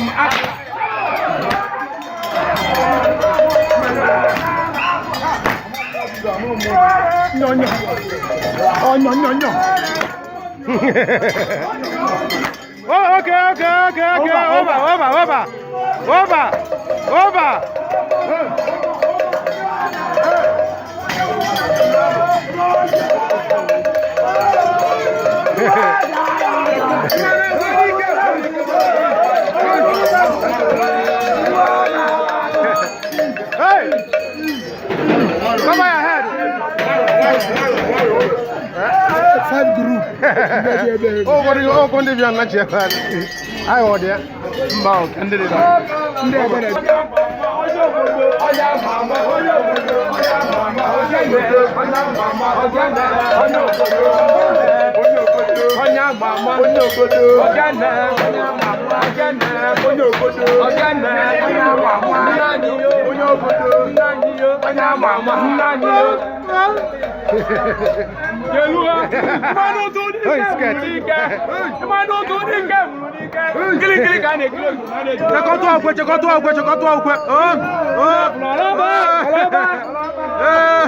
From Accra. No, no. Oh, no, no, no. Oh, okay, okay, okay, okay. Over, over, over. Over. Over. Hey! Cover your head. Five group. Oh, what do you oh, konde bia na che fa. Ai wo de. Mba o kende de. Ndị ebere. Onye ama ama onye obodo ọgana onye ama ama ọgana onye obodo ọgana onye ama ama nna anyị yo onye obodo nna anyị yo onye ama ama nna anyị yo. Keluwa mmanụ ụtụ dị Hey, ike skirt. nwụrụ n'ike mmanụ ụtụ dị ike nwụrụ n'ike kirikiri ka a na-ekiri ogige a na-eji. Chekọtụ okwe, chekọtụ okwe, chekọtụ okwe. Oh, oh. Ọlọba, ọlọba, Eh.